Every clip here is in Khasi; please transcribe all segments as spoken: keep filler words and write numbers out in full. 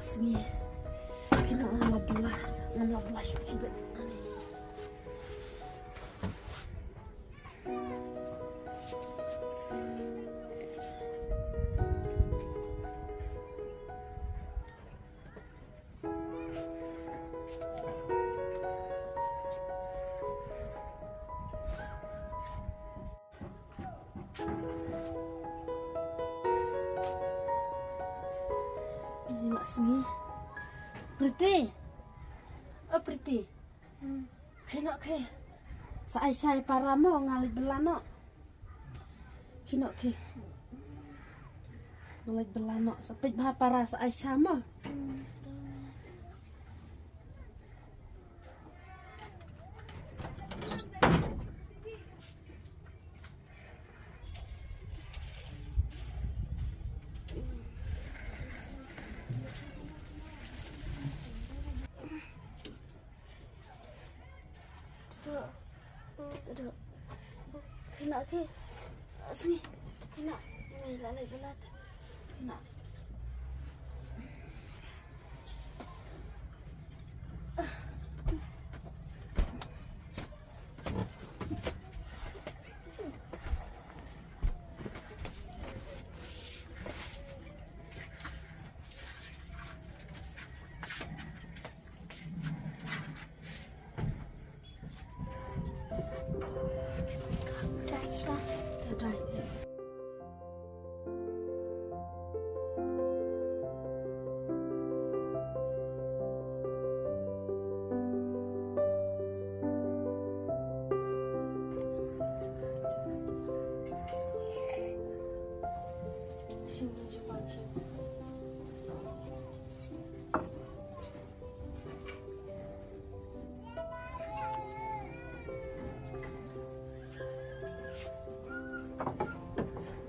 Sngi. Kino ngam la bla, ngam la bla shuh shuh. Ïa sngi. Priti. Oh, Priti. Kino ki. Sa ai shai para mo nga leit bla noh. Kino ki. Nga leit bla noh. Sa peit bha para sa ai sha mo. Duduk. Duduk. Kena ki. Sini. Kena. Mai lalai belat. Kena.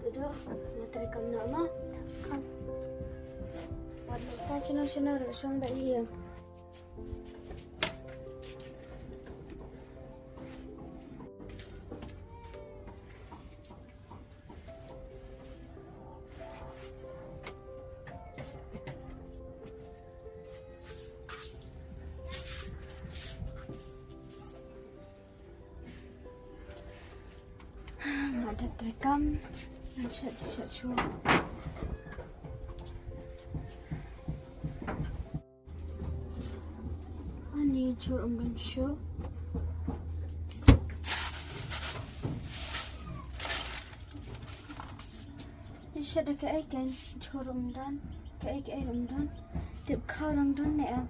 Duduk, nga treikam noh ma. Wat noh ta shano shano ruh shong da ïing. Nga da treikam, ngan shat ju shat shuwa. Ani jhur um don shuh. Ni shat da kaei kan jhur um don, kaei kaei um don. Tip khaw dang don ne em?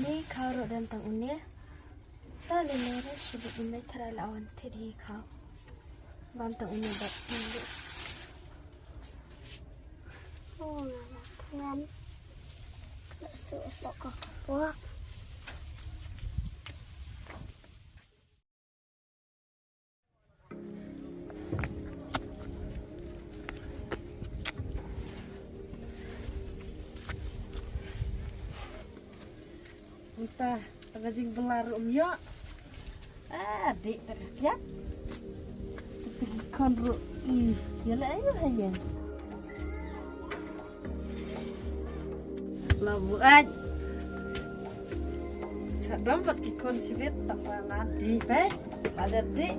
Ni khaw ruh don tang une. Ta lei lei re shibit i mei tharai la wan thied hi khaw. Bam tang une bad une. Oh, ngam, ngam. Ka su sok ka pok. Mynta, ta ka jingbylla ruh ym ïoh. Ah, dih ta ka kiad. Ta ki khon ruh, ih, ïa leh aïu ha ïa. La buaid. Chadam bad ki khon shibit, ta ka na dih bad. Ada dih.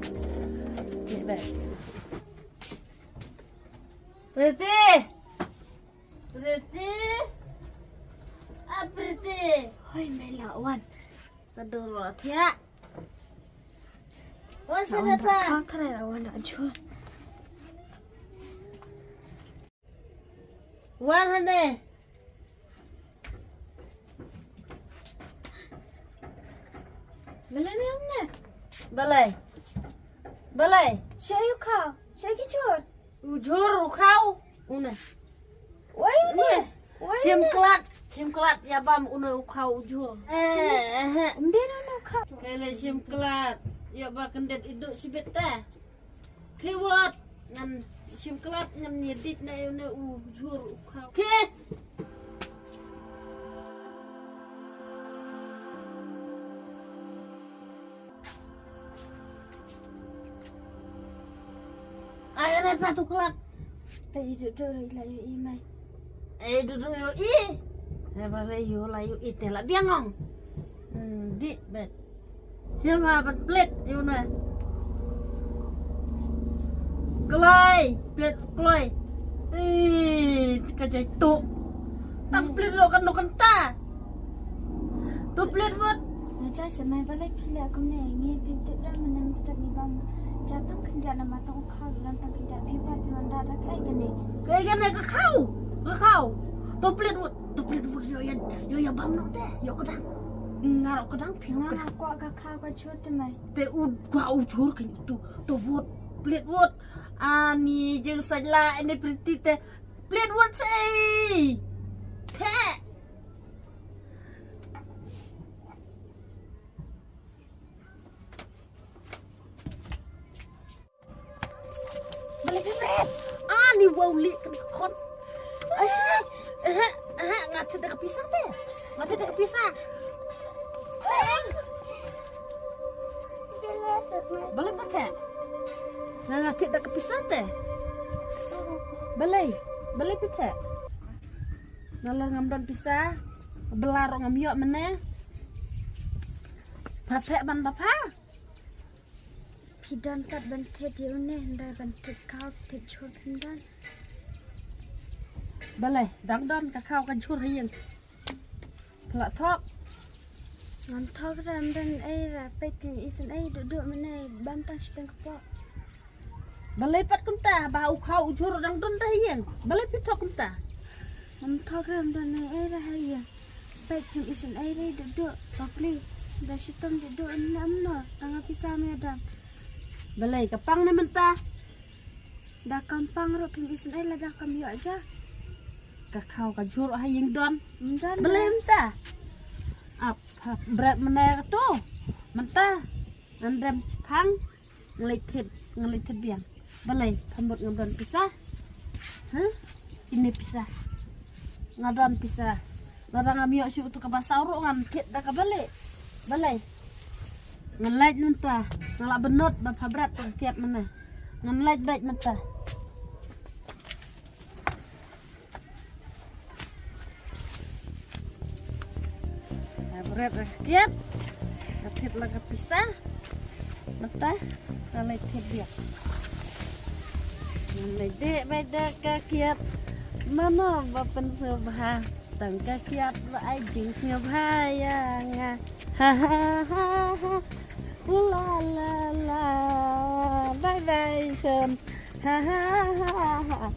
Dih bad. Priti! Priti! Ah, Priti! Hoi, me la wan. Ka dur la thiah. Wan sa da pa. Ka kare la wan da jhur. Wan hane. Balei me ong ne? Balei? Balei? Sha ïu khaw, sha ki jhur. U jhur u khaw. Une. Wai une. Wai une. Shim klat, shim klat ïa bam une u khaw u jhur. Eh, eh. Ym dei une u khaw. Kele shim klat. Ïa ba kyndet iduh shibit te. Ki wat ngan shim klat ngan ïa dit na une u jhur u khaw. Ki. Ai, ai, pat u klat. Peit i duh duh ruh i la ïohi mai. Ai, duh duh ïohi. Ba la ïoh, la ïoh ite la biang ong. Hmm, di bet. Siapa ban plet ïoh na. Kloi, plet kloi. Eh, ka jai tu. Tang plet lo kan lo kan ta. Tu plet buat. Ni chai sa mai balai phi leh kumne, ngi phi tip da mynne mister ni bam. Jatang khyndiat na ma tang u khaw, lan tang khyndiat phi pat phi wan da da kai kane. Kai kane ka khaw, ka khaw. To plet wut, to plet wut yo ya, yo ya bam no te, yo ka dang. Nga ro ka dang phi. Nga nga kwah ka khaw ka jhur te mai. Te u kwah u jhur ka tu, to wut, plet wut. Ani jeng sajla ene priti te, plet wut sei. Te. Balik balik. Ah, ni wow li kan khot. Asyik. Eh, eh, nga thied da ka pisa te. Nga thied da ka pisa. Balik pakai. Nga, nga thied da ka pisa te. Balik. Balik pakai. Nga la ngam don pisa. Bala ro ngam ïoh mynne. Pakai ban bapa. Phi don pat ban thied ïa une, hynrei ban thied khaw thied jhur phin don. Balei, dang don ka khaw ka jhur ha ïing. Phi la thok. Ngam thok ra, ym don ei ra, peit phin isynei duh duh mynne, bam tang shiteng kpoh. Balei pat kumta, ba u khaw u jhur dang don da ha ïing. Balei phi thok kumta. Ngam thok ra, ym don ei ei ra ha ïing. Peit phim isynei re duh duh, bakli. Da shitom duh duh, ym na ym no, tang ka pisa me dang. Balei ka pang ne mynta. Da kam pang ruh phim isynei lada kam ïoh ja. Ka khaw ka jhur ha ïing don. Ym don. Balei mynta. Ap, ap, bret mynne ka tu. Mynta. Ngan rem phang. Nga leit thied, nga leit thied biang. Balei, pha mut ngam don pisa. Ha? Kine pisa. Nga don pisa. Lada ngam ïoh shuh tu kaba saw ruh ngan thied da kaba leh. Balei. Ngan leit mynta. Nga la bynnud ba pha bret tang thied mynne. Ngan leit beit mynta. Nga bret da ka kiad. Nga thied la ka pisa. Mynta nga leit thied biang. Nga leit dih beit da ka kiad. Mano ba pynsngewbha. Tang ka kiad ba ai jingsngewbha ïa nga. Ha ha ha ha. La la la. Bye bye khun. Ha ha ha ha.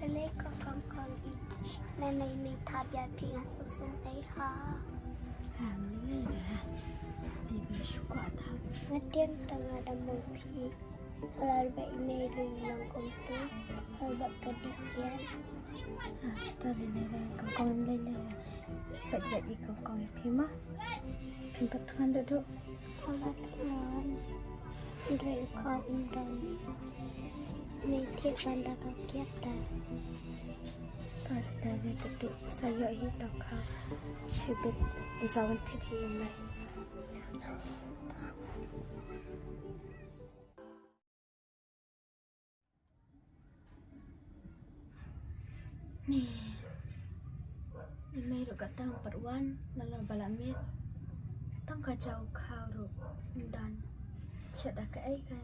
Balei ko kong kong i, nane me thap ïa phi nga suk syn ei ha. Ha, me lei da. Dei ba shu kwah thap. Nga tieng tang nga da mong phi. Lar ba i mei lei long kumtu. Lar ba ka dei kian. Ha, ta lei lei da kong kong lei lei da. Peit peit i kong kong i phi ma. Phi pat thngan da du. Phi pat thngan. Ndrei ka undang. Mei thied ban da ka kiad da. Par da ne ka tu sa ïoh hi ta ka. Shibit sa wan thied hi mei. Ni, ni mei ruh ka tang pat wan, la la ba la miet. Tang ka jaw khaw ruh, ym don. Shet da kaei ka.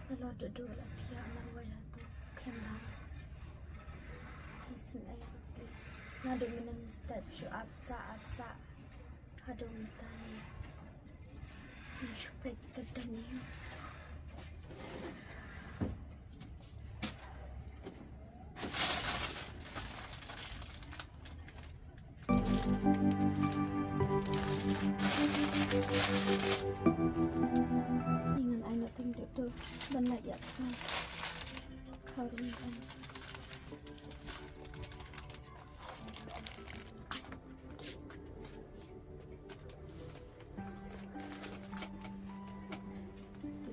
La la duh duh la thiah marwei hato, khlem don. Isynei ruh pli. Naduh mynne mynstep shu ap sah, ap sah. Haduh mynta ni. Ngan shu peit ka dang ïa. Ngan ai noh tang duh duh ban lait ïa ka. Ka rum kan.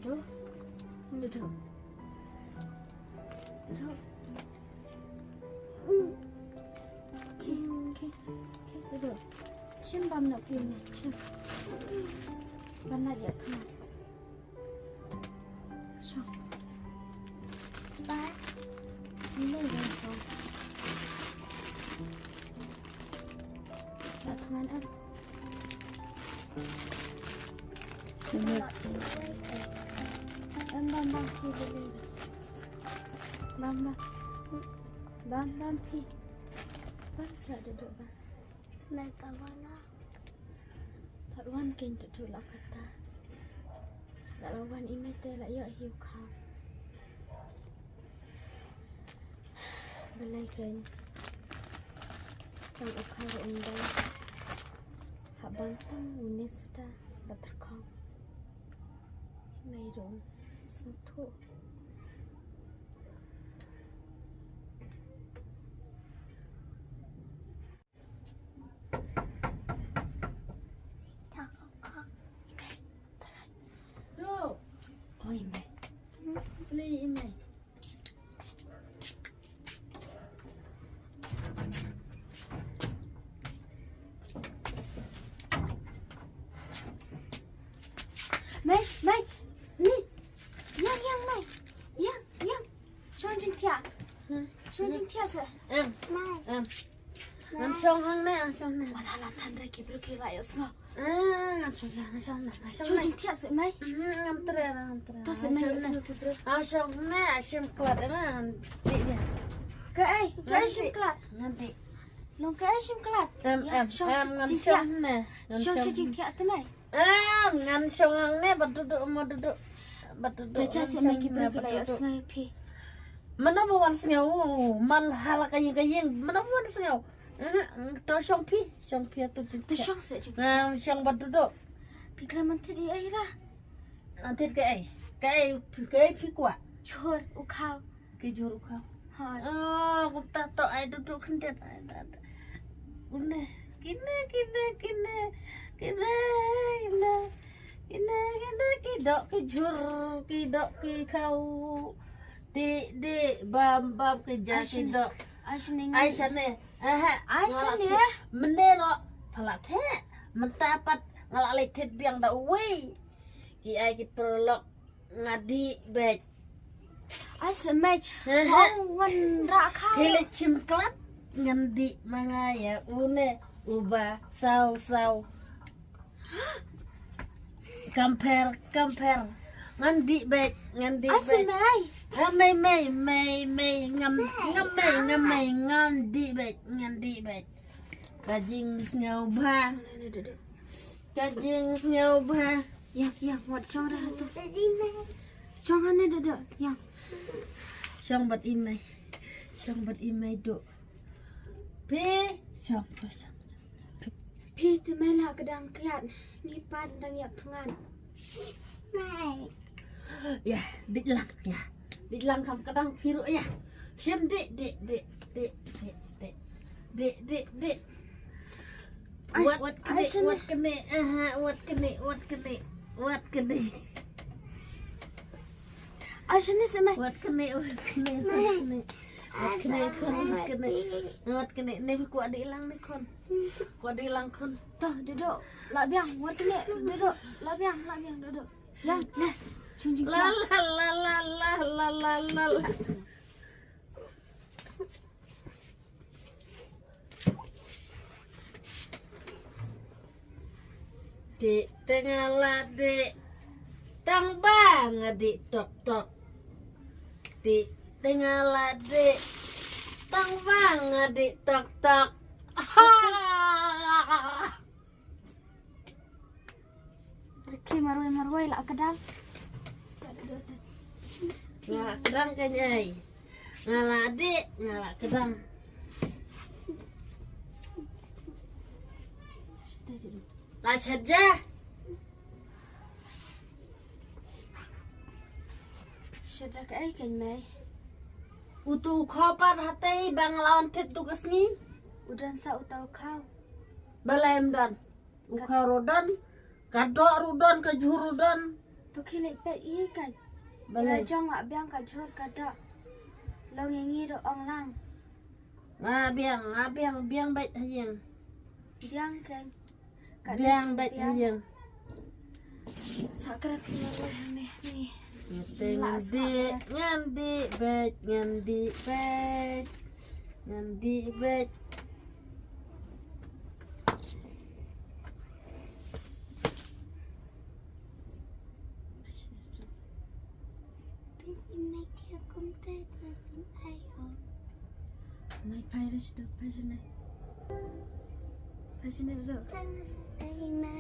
Duh. Duh. Duh. Shim bam na phi ne, shim. Ban na ïa thngan. Shong. Ba. Shim ne ïa shong. Ïa thngan em. Em bam bam phi le le. Bam bam. Bam bam phi. Bam sa duduk bam. Mai kawana. Pat wan kein tu tu la kata. La la wan i mei te la ïoh hi u khaw. Balei kein. Tang u khaw ruh um dei. Hap bam tang une suda ba tyrkhong. I mei ruh um sngewthuh. Oi, mei. Beli, mei. Mei, mei. Ni. Ïeng, ïeng, mei. Ïeng, ïeng. Shong jingthiah. Hmm. Shong jingthiah se. Em. Em. Ngan shong hangne, ngan shong hangne. Wala la than re ki briew ki la ïohsngew. Ah, ngan shong hangne, ngan shong hangne, ngan shong hangne. Shong jingthiah se mei. Mhm, ngam treh, ngam treh. To se mei ïohsngew ki briew. Ngan shong hangne, ngan shim klat, ngan dih ïa. Kaei, kaei shim klat. Ngan dih. Long kaei shim klat. Em, em, em, ngan shong hangne. Shong jingthiah te mei. Em, ngan shong hangne, ba duduk, mo duduk. Ba duduk. Jaja se mei ki briew ki la ïohsngew ïa phi. Mano ba wan sngew, man hala ka ïing ka ïing, mano ba wan sngew. Eh, to shong phi, shong phi atu jingthiah. To shong se jingthiah. Ngan shong ba duduk. Phi khlem man thied ei ei ra. Man thied kaei, kaei, kaei phi kwah. Jhur u khaw. Ki jhur u khaw. Hooid. Oh, kumta to ai duduk khyndiat ai. Une, kine, kine, kine, kine, kine, kine, kine, ki doh ki jhur, ki doh ki khaw. Dih, dih, bam, bam, ki ja, ki doh. Ai shane. Ai shane. Aha. Ai shane. Mynne ruh pha la theh. Mynta pat nga la leit thied biang da uwei. Ki ai ki paralok. Nga dih beit. Ai se mei. Hong wan rah khaw. Phi leit shim klat ngan dih ma nga ïa une uba saw saw. Compare, compare. Ngan dih beit, ngan dih beit. Ai se mei. Ha mei, mei, mei, mei, ngam, ngam mei, ngam mei, ngan dih beit, ngan dih beit. Ka jingsngewbha. Ka jingsngewbha. Ïa, ïa, wat shong ra tu. Shong hangne deh deh. Ïa. Shong bad i mei. Shong bad i mei tu. Phi shong, phi shong. Phi te mei la ka dang kiad. Ngi pat dang ïap thngan. Mei. Ïa, dih lang, ïa. Dih lang kam ka dang phi ruh ïa. Shim dih, dih, dih. Dih, dih, dih. Dih, dih, dih. Wat, wat kane, wat kane. Aha, wat kane, wat kane. Wat kane. Ai shane se mei. Wat kane, wat kane, wat kane. Wat kane khun, wat kane. Wat kane, nym kwah dih lang ne khun. Kwah dih lang khun. To, duduk. Lah biang, wat kane, duduk. Lah biang, lah biang, duduk. Biang, lah. Shong jingthiah. La, la, la. Dih te nga la dih tang ba nga dih tok tok. Dih te nga la dih tang ba nga dih tok tok. Ha! Rikhi marwei marwei la ka dang. La ka dang ka nyai. Nga la dih, nga la ka dang. La shet ja. Shet ja kaei kein mei. Uto u khaw pat hatei ba nga la wan thied tu ka sngi. U don sa uto u khaw. Balei ym don. U khaw ruh don, ka doh ruh don, ka jhur ruh don. To khie leit peit ïa ka. Balei? La jong la biang ka jhur ka doh. Long ïa ngi ruh ong lang. Nga biang, nga biang, biang beit ha ïing. Biang kein. Biang bad biang. Sa kra phi mar wai hangne ni. Ngan dih, ngan dih bad, ngan dih bad. Ngan dih bad. Nai phai ra sdok, phai sdok. Phai sdok. Thanks, Amy.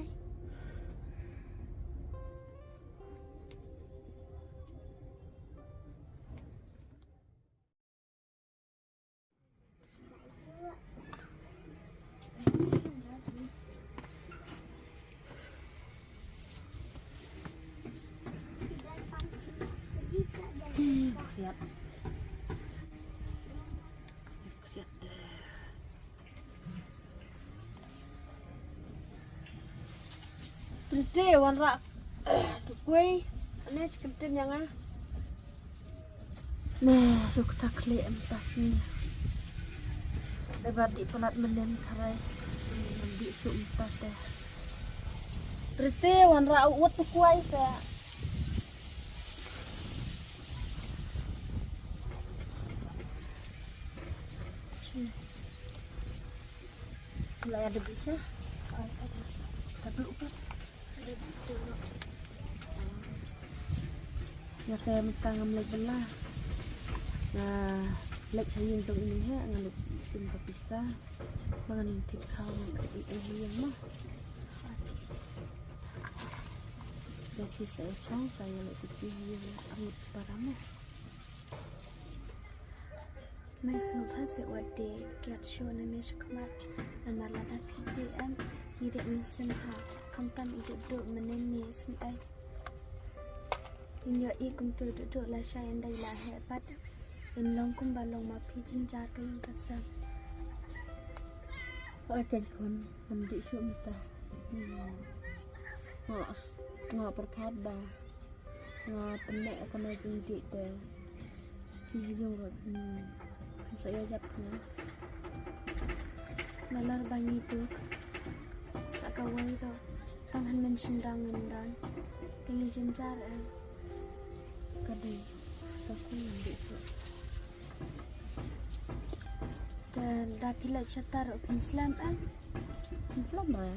Priti, wanrah, eh, tukui. Ane, chicken tin yang ah. Neh, suk tak le em tas ni. Lebar di pelat menen karai. Di suk em tas deh. Priti, wanrah, uat tukui sa. Sini. Lah ada bisa. Tapi upat. Ïa te mynta ngam leit bylla. Nga leit sha ïing jong ine he, nga leit shim ka pisa. Ba ngan thied khaw nga kti ei ha ïing mo. Ka pisa ei chong, ta ïa leit kti ha ïing, arngut para mo. Mei sngewbha seh wat de kiad shuh nangne shakhmat. Namar lada phi de em, ngi dei mynsiem ha, khamtam i duh duh mynnin ne sngi ei. In ïohi kumto duh duh lashai ynda i la heh pat. In long kumba long ma phi jynjar ka ïing ka sem. Oi keiñ khun, ngam dih shuh mynta. Nga, nga pyrkhat ba nga pynmih ïa kane jingdih te. Ki ha ïing ruh, hmm, sa ïa jap ne. Nalor ba ngi duk sa kawei ruh, tang hynmen shynrang ngin don. Te ngi jynjar em. Ka dei, ka khun ngam dih shuh. Te da phi leit shatar ruh phin slem em? Phin slem re.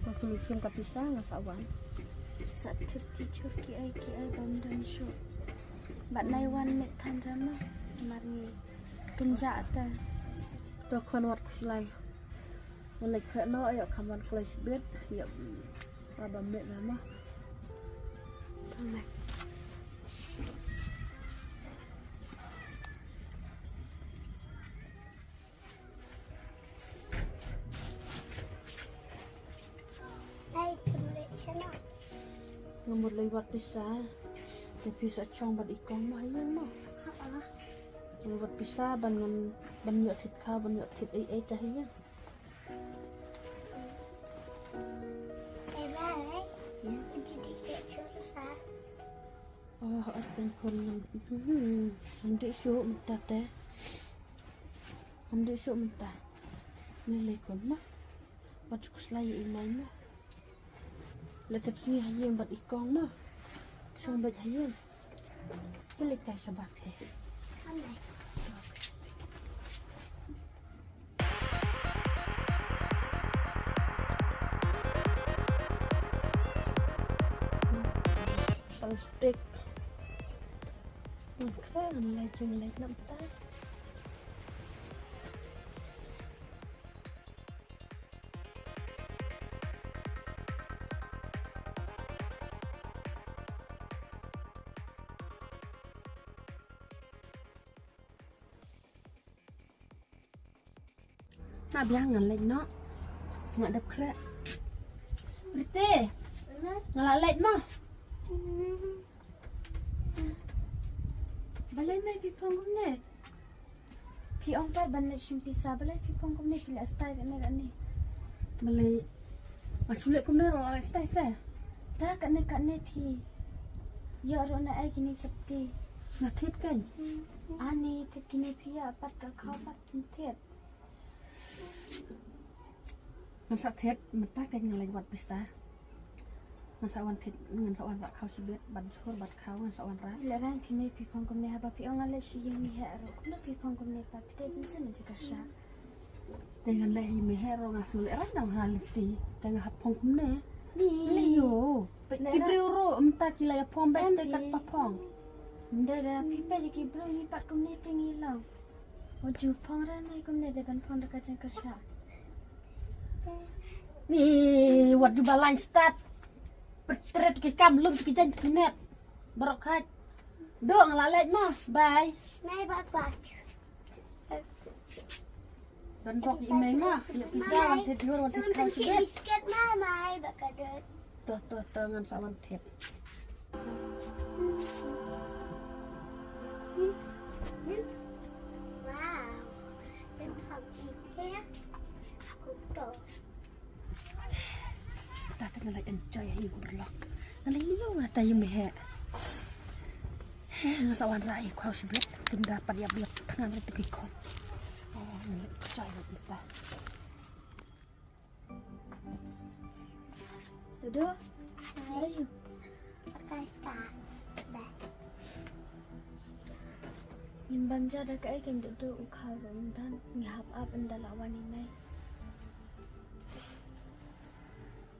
Ka solution ka pisa nga sa wan. Sa tip ki jhur kiei kiei bym don shuh. Bad nai wan miet than re ma. Mar ngi kynjah te. To khun wat khuslai. Wan leit khreh noh ïoh kham wan khlei shibit ïoh. Ba bam miet re ma. Tang ma. Nga mut lei wat pisa. Te pisa chong bad i kong ma ha ïing ma. Nga wat pisa ban ngan ban ïoh thied kha ban ïoh thied ei ei te ha ïing. Bye bye. Did you get your pizza? Oh, I think khun ngam, hmm, ngam dih shuh mynta te. Ngam dih shuh mynta. Lei lei khun ma. Wat shu khuslai ïa i mei ma. La tep sngi ha ïing bad i kong ma. Shong bad ha ïing. Ki leit kai sha bak he. Plastik. Ngan kren leit jong leit na bynta. Na biang ngan leit noh. Nga dep khreh. Priti. Nga la leit mo. Balei mei phi phong kumne? Phi ong pat ban leit shim pisa, balei phi phong kumne, phi leh style kane kane? Balei? Nga shu leh kumne ruh leh style se. Ta kane kane phi ïoh ruh na ai kine sapti. Nga thied kane. Ani thied kine phi ïa pat ka khaw pat thied. Ngan sa thied mynta ka, ngan leit wad pisa. Ngan sa wan thied, ngan sa wan rah khaw shibit, bad jhur bad khaw ngan sa wan rah. Lehrain phi mei phi phong kumne, haba phi ong ngan leit sha ïing mei heh ruh, kumno phi phong kumne pat, phi dei ban sngewsih jingkyrshan. Te ngan leit hi mei heh ruh, nga sngew lehrain dang ha lynti. Te nga hap phong kumne. Ni. Leh ïoh. Ki briew ruh mynta ki la ïa phong bad te kat pa phong. Dada, phi peit ki briew ngi pat kumne te ngi long. Wat ju phong re mei kumne, dei ban phong da ka jingkyrshan. Ni wat ju ba lain stad. Pyrthei tu ki kam lum tu ki jaiñ tu ki net. Baroh khat. Dong la leit mo. Bye. Mei bye bye. Ban bok i mei ma, ïa pisa wan thied jhur wan thied khaw shibit. Biscuit ma, mei ba ka dot. To to to ngan sa wan thied. Wow. The pumpkin here. Kuto. Ta ta ngan la enjoy hi ku lok. Ngan la ïoh nga ta ïoh mei heh. Nga sa wan rah ïa khaw shibit. Tynda pat ïa biak thngan ïa tu ki khon. Oh, ngan la enjoy ïa kita. Dudu. Ayu. Akai ka. Ba. Ngim bam ja da kaei kein Dudu, u khaw ruh um don, ngi hap ap ynda la wan i mei.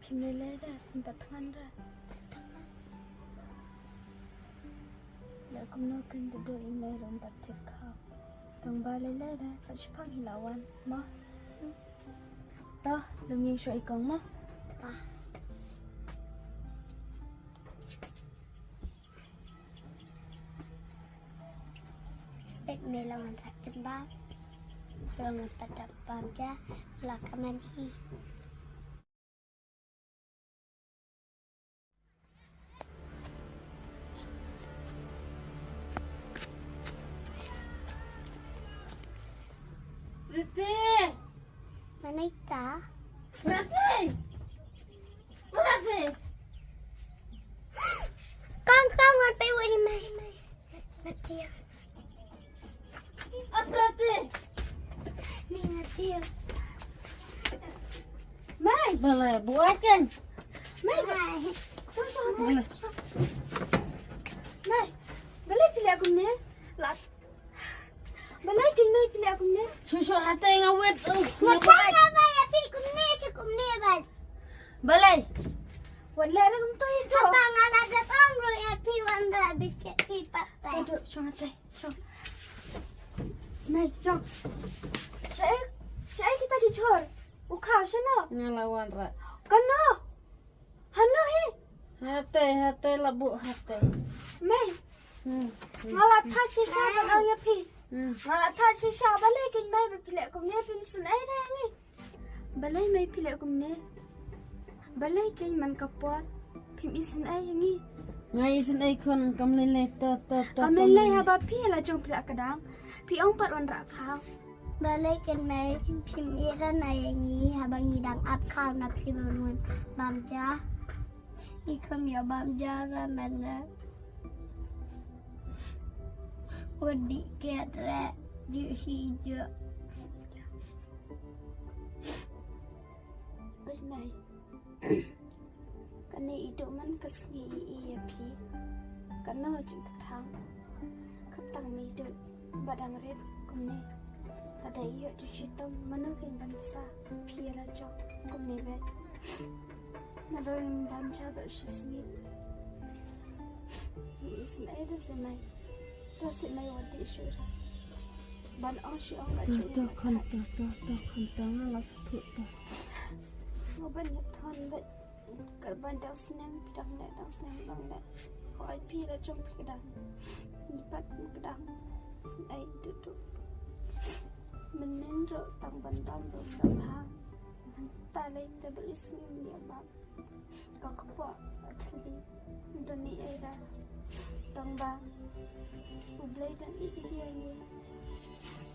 Phim lei lei re, phim pat thngan re. Leh kumno kein Dudu, i mei ruh um pat thied khaw. Tang ba lei lei re, sa shiphang hi la wan mo. To, lum ïing shuwa i kong mo. Ta. Peit mei la wan rah jynbam. Shuwa ngan pat bam ja la ka man hi. Priti! Manita? Priti! Priti! Kong, kong, wan peit wan i mei, mei. Mati. Aprati. Ni mati. Mei. Balei buaken. Mei. Mei. Song, song, mei. Mei. Balei phi leh kumne? La. Balei kein mei phi leh kumne? Shu shu hate nga wet. Nga pha nga ba ïa phi kumne, shu kumne ba. Balei. Wan leh re kumto ïa to. Haba nga la dep ong ruh ïa phi wan rah biscuit phi pat. To, to, shong hate. Shong. Mei, shong. Shaei, shaei kita ki jhur. U khaw shano? Nga la wan rah. Kano? Hano hi? Hate, hate la buh hate. Mei. Hmm. Nga la thad shisha ban ong ïa phi. Hmm. Nga la thad shisha balei kein mei ba phi leh kumne phim sngewsih re ngi. Balei mei phi leh kumne? Balei kein man ka por phim isynei ïa ngi? Nga isynei khun kam lei lei to to to. Kam lei lei haba phi la jong phi la kdang. Phi ong pat wan rah khaw. Balei kein mei phim ïeit ïa ngi haba ngi dang ap khaw na phi ba wan bam ja. I kham ïa bam ja ra man ra. Wat dih kiad re ju hi ju. Oi mei. Kane i duh man ka sngi i ïa phi. Kano jingkthang. Khamtam i duh ba dang rit kumne. Lada i ïoh ju shitom mano kein ban bsa phi la jong kumne bad. Nga dang bam ja bad shi sngi. Isynei da se mei. To shu mei wat dih shuh. Ban ong shu ong ka jong. To khun to to to khun to nga la sngewthuh to. Nga ban ïa thon bad. Kyrpad dang snem dang ne dang snem dang ne. Ko ai phi la jong phi kdang. Ni pat kdang. Ai tu tu. Mynnin ruh tang ban bam ruh dang hang. Mynta lei te bri snem ïa bam. Ka kpoh ka thli. Doni ai da. Tang ba U Blei dang ïeit ïa ngi.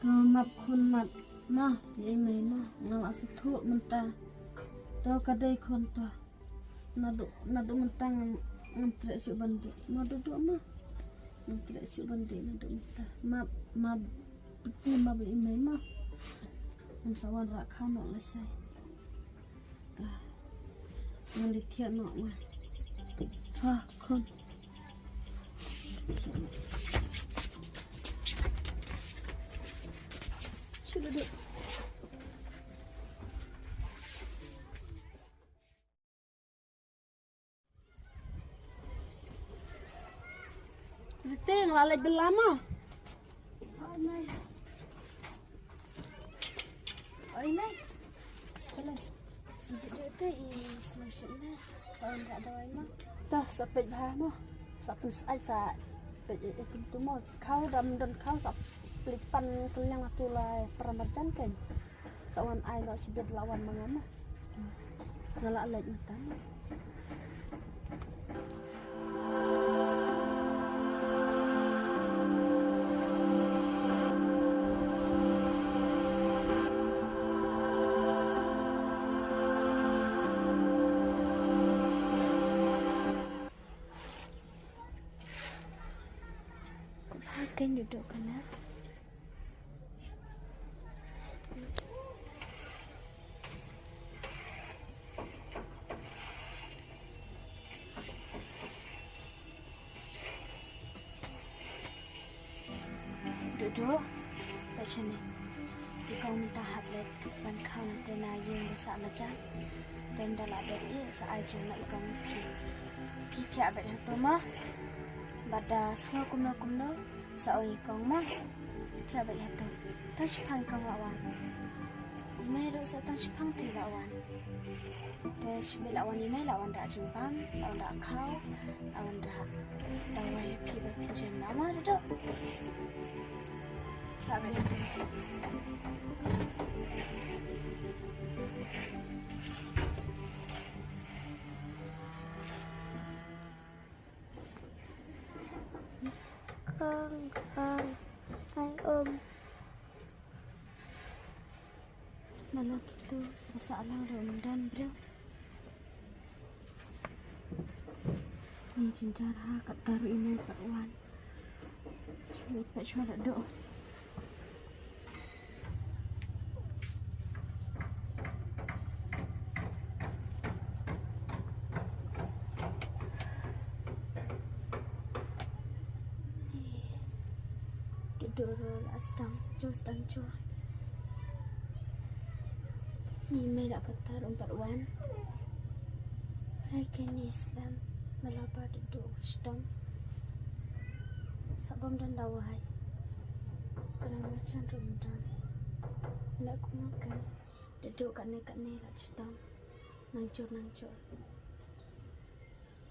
To map khun map. Ma, ïa i mei ma. Nga la sngewthuh mynta. To ka dei khun to. Naduh naduh mynta ngan ngan treh shuh ban dih. Naduh duh ma. Ngan treh shuh ban dih naduh mynta. Map map. Pynti map ïa i mei ma. Ngan sa wan rah khaw noh lashai. Ngan di thiah noh ma. Ha, khun. Shu duduk. Riti, nga la leit bylla mo. Oi, Mei. Oi, Mei. Hello. Duduk te i solution ne. Sa wan ka dawai mo. Tah, sa peit bha mo. Sa pyn sa ai sa peit i kumtu mo. Khaw dam don khaw sa peit pan kuliang atu lai paramarjan kan. Sa wan ai lo sibit la wan ma nga mo. Nga la leit mynta mo. Kumba ken duduk kana. Duduk. Peit shane. I kong mynta hap leit ban khaw te na ïing ba sah marjan. Te ynda la dep ïa sa ai jingmut i kong ïa phi. Phi thiah beit hato mo. Bad da sngew kumno kumno sa ong i kong mo. Thiah beit hato. Tang shiphang i kong la wan. I mei ruh sa tang shiphang te la wan. Te shibit la wan i mei, la wan da jingbam, la wan da khaw, la wan da dawai phi ba phin jem na ma duduk. Thiah beit hato. Kong, kong, ai um. Mano kito ba sah lang ruh ym don briew. Ni jynjar ha, katta ruh i mei pat wan. Shu leit pat shuwa da duh. Duduk ruh la sdang jur, sdang jur. Ni mei la katta ruh ym pat wan. Hynrei kein i slem. Nga la ba duduk shitom. Sa bym don dawai. Paramarjan ruh ym don. Leh kumno kein. Duduk katne katne la shitom. Nang jur nang jur.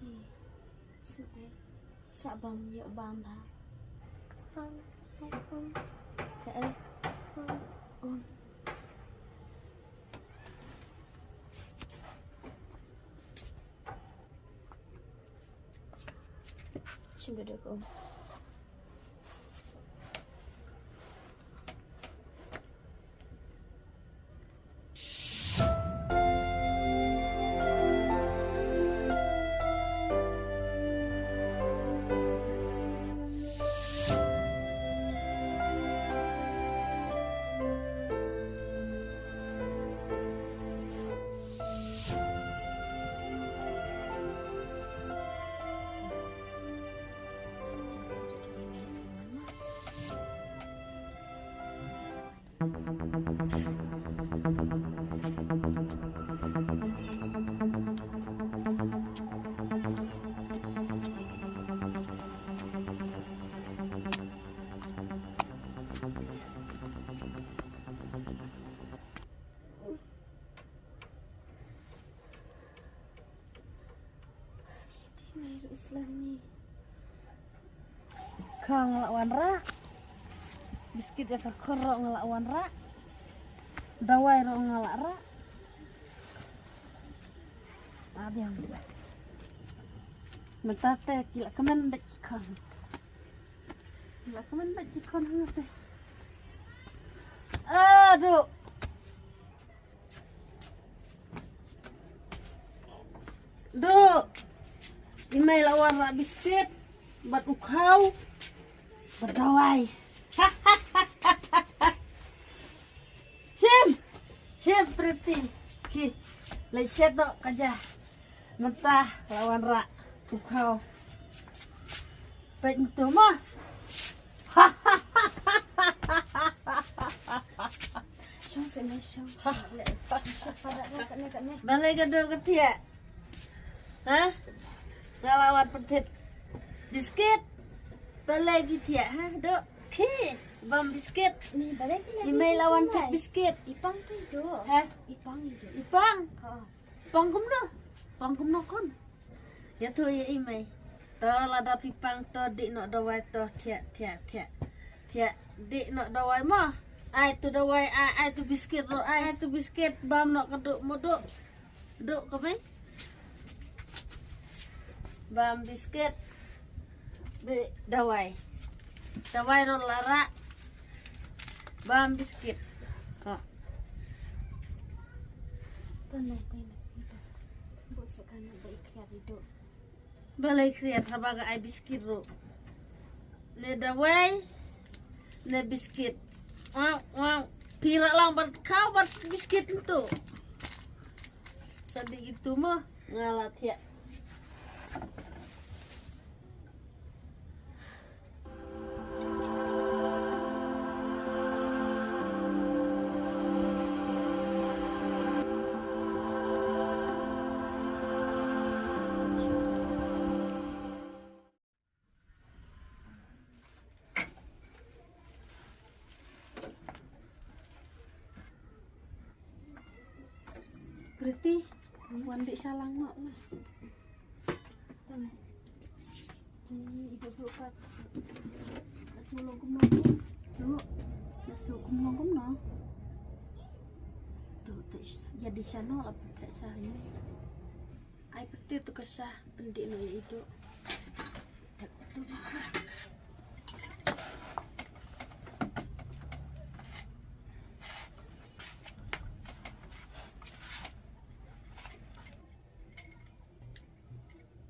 Hm. Sngewbha. Sa bam ïoh bam ha. Kong, ai um. Kaei? Um. Um. Shim duduk um. Khaw nga la wanrah. Biskit ïa ka khor ruh nga la wanrah. Dawai ruh nga la rah. Abiang. Mynta te ki la kmen bad ki khon. Ki la kmen bad ki khon hangta. Aduh. Duh. I mei la wanrah biskit bad u khaw bad dawai. Shim. Shim, Priti. Ki. Leit shet noh ka ja. Mynta la wan rah u khaw. Peit ntu mo. Shong se me shong. Balei ka duh ka thiah? Ha? Nga la wan pyntip biskit. Balei phi thiah, ha? Duh. Khi bam biskit. Ni balei phi, i mei la wan tip biskit. I Pang te duh. Ha? I Pang i duh. I Pang. Ha. Pang kumno? Pang kumno khun? Ïathuh ïa i mei. To lada phi pang to dih noh dawai to, thiah thiah thiah. Thiah, dih noh dawai mo. Ai tu dawai, ai, ai tu biskit ruh, ai, ai tu biskit, bam noh ka duh mo duh. Duh ka mei. Bam biskit. Dih dawai. Dawai ruh la rah. Bam biskit. Ha. To nai, to nai. Bok sa ka na ba i khriat i duh. Balei khriat haba ka ai biskit ruh. Ne dawai, ne biskit. Wang, wang. Phi rah lang bad khaw bad biskit ntu. Sa dih itu mo, nga la thiah. Pretty, wan dih shalang noh lah. Ni ibu duk pat. Nasu long kumno tu? Tu. Nasu kumno kumno? Tu, tu, jadi sano lah pyntek sah ini. Ai pyrti tu ka sah pyndih noh ïa itu.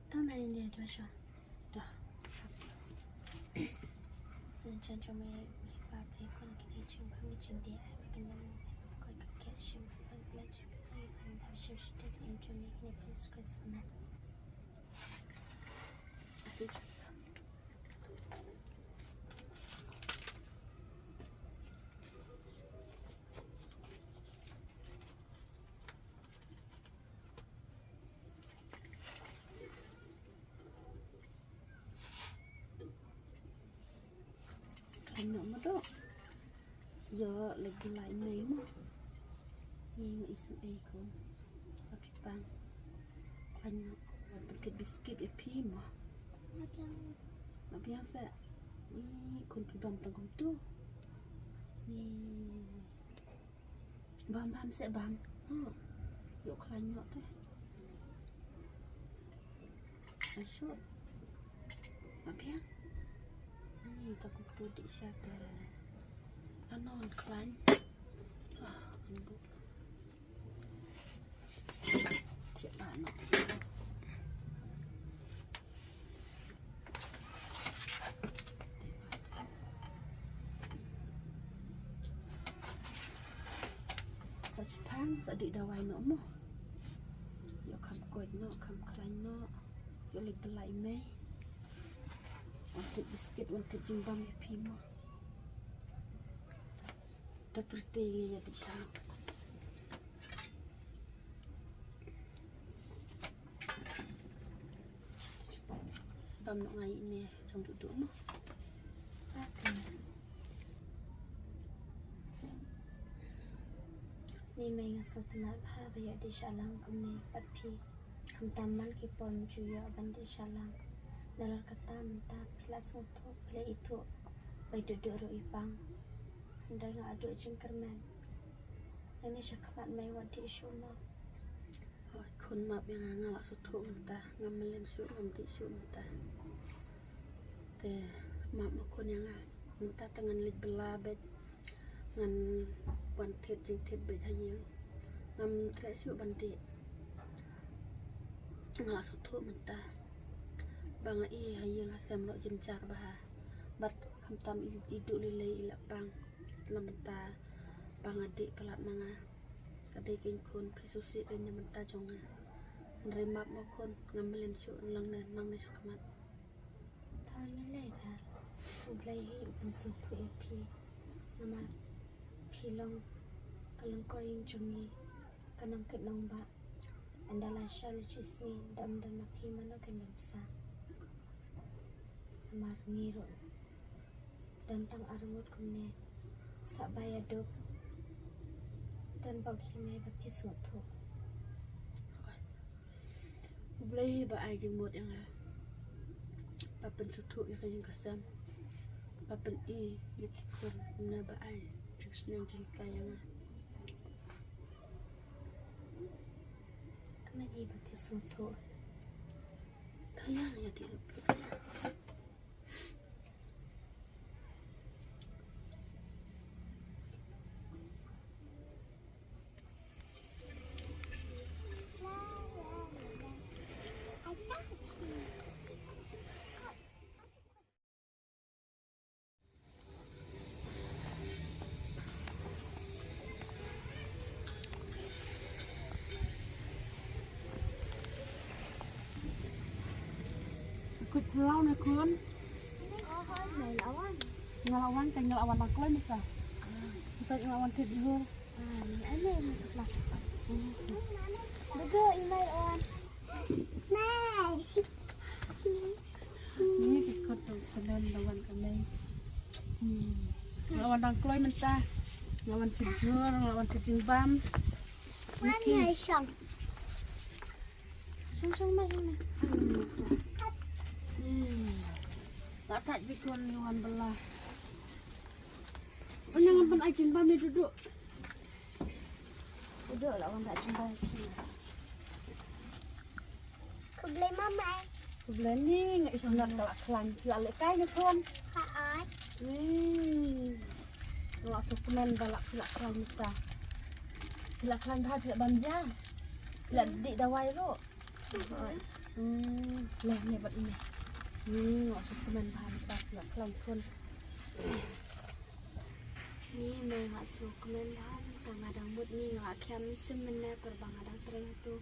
Tang na ini dua sha. Dah. Nan chan chong mai mai pa pai kon kini ching pa mi ching di ai ma kan nan ko ka ke shim pa ma ching pa ma pa shim shi te in chong mai ni please Chris ma. Khlaiñ noh mo doh. Ïoh leit bylla i mei mo. Ngi nga isynei ko. Ba phi pang. Khlaiñ noh. Wan pynket biskit ïa phi mo. Ma biang. Ma biang sa. Ih, khun phi bam tang kumtu. Ih. Bam, bam, seh bam. Hmm. Ïoh khlaiñ noh te. Ai shuh. Ma biang. Ani ta kumtu dih sha te. Anon khlaiñ. Ah, kan buh. Thiah ba noh. Sa shiphang, sa dih dawai noh mo. Ïoh kham koit noh, kham khlaiñ noh. Ïoh leit bylla i mei. Wan thied biskit, wan thied jingbam ïa phi mo. Ta pyrthei ïa dih sha. Bam noh ngai ine jong duh duh mo. Ni mei nga sngewtynnat bha ba ïoh dih sha lang kumne bad phi. Khamtam man ki por mynjur ïoh ban dih sha lang. Nalor kata mynta phi la sngewthuh, phi la ithuh ba i duh duh ruh i pang. Hynrei nga aduh jingkyrmen. Nangne sha khmat mei wat dih shuh mo. Hooid khun, map ïa nga, nga la sngewthuh mynta, ngam mlien shuh, ngam dih shuh mynta. Te map ma khun ïa nga, mynta te ngan leit bylla beit, ngan wan thied jingthied beit ha ïing. Ngam treh shuh ban dih. Nga la sngewthuh mynta ba nga i ha ïing ha sem ruh jynjar bha. Bad khamtam i, i duh lei lei i la pang. Namar mynta ba nga dih palat ma nga. Ka dei kein khun, phi sngewsih kein na bynta jong nga. Hynrei map mo khun, ngam mlien shuh, nang ne, nang ne sha khmat. Tang ne lei da. U Blei hi u pynsngewthuh ïa phi. Namar phi long ka lyngkor ïing jong ngi, ka nongkit nongbah. Ynda la shai la shisngi, ynda ym don ma phi mano kan ïeng bsa. Namar ngi ruh don tang arngut kumne. Sah ba ïaduk. Don ba u khie mei ba phi sngewthuh. U Blei hi ba ai jingmut ïa nga. Ba pynsngewthuh ïa ka ïing ka sem. Ba pyni ïa ki khun, kumne ba ai jingsneng jinghikai ïa nga. Kumne ba phi sngewthuh. Tang ïa, ïa ki. Kut pulau na khun. Nga la wan, nga la wan, tang nga la wan nang kloi mynta. Tang nga la wan thied jhur. Ni ki kot tang kmen la wan ka mei. Nga la wan nang kloi mynta. Nga la wan thied jhur, nga la wan thied jingbam. Wan hai shong. Shong shong ma shong ma. Hmm. La kat bikon ni wan bela. Wan nang ban ai jingbam ni duduk. Duduk la wan ai jingbam. Khublei mama. Khublei ni, nga i shong nat ka la khlaiñ, la lehkai na khun. Ka ai. Hmm. Nga la sngewkmen ba la, la khlaiñ mynta. La khlaiñ bha, la ban ja. La dih dawai ruh. Hmm. Leh ne bad ine. Hmm, nga la sngewkmen bha mynta, la khlaiñ khun. Ni mei nga sngewkmen bha, tang nga dang mut ni nga la khiam mynsiem mynne, por ba nga dang trei hato.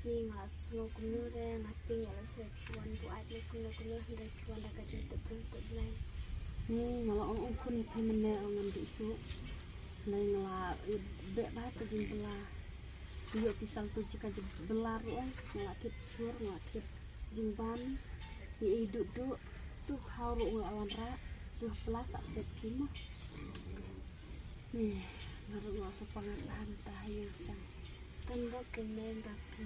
Ni nga sngew kumno re, nga tieng ïa lade phi wan buaid ne kumno kumno, hynrei phi wan da ka jingtip burom tip Blei. Ni nga la ong ong khun ïa phi mynne, ong ngam dih shuh. Hynrei nga la beh bha ka jingbylla. Ïoh phi sngewthuh jong ka jingbylla ruh, nga la thied jhur, nga la thied jingbam, ngi i duh duh, tu khaw ruh nga la wanrah, tu hapla sa pet ki mo. Ni, nga ruh nga sa pang ban ta ha ïing sang. Tang ba kane ba phi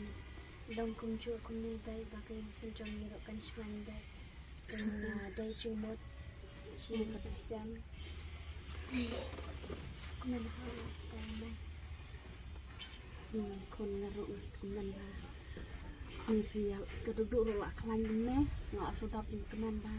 long kumjuh kumne ba, ba ka ïing sang jong ngi ruh kan shngaiñ ba. Kan, ah, dei jingmut jingsiasam. Kumne ha, kumne. Hmm, khun nga ruh nga sngewkmen bha. Ni phi ïa ka duduk ruh la khlaiñ ne, nga shu dap sngewkmen bha.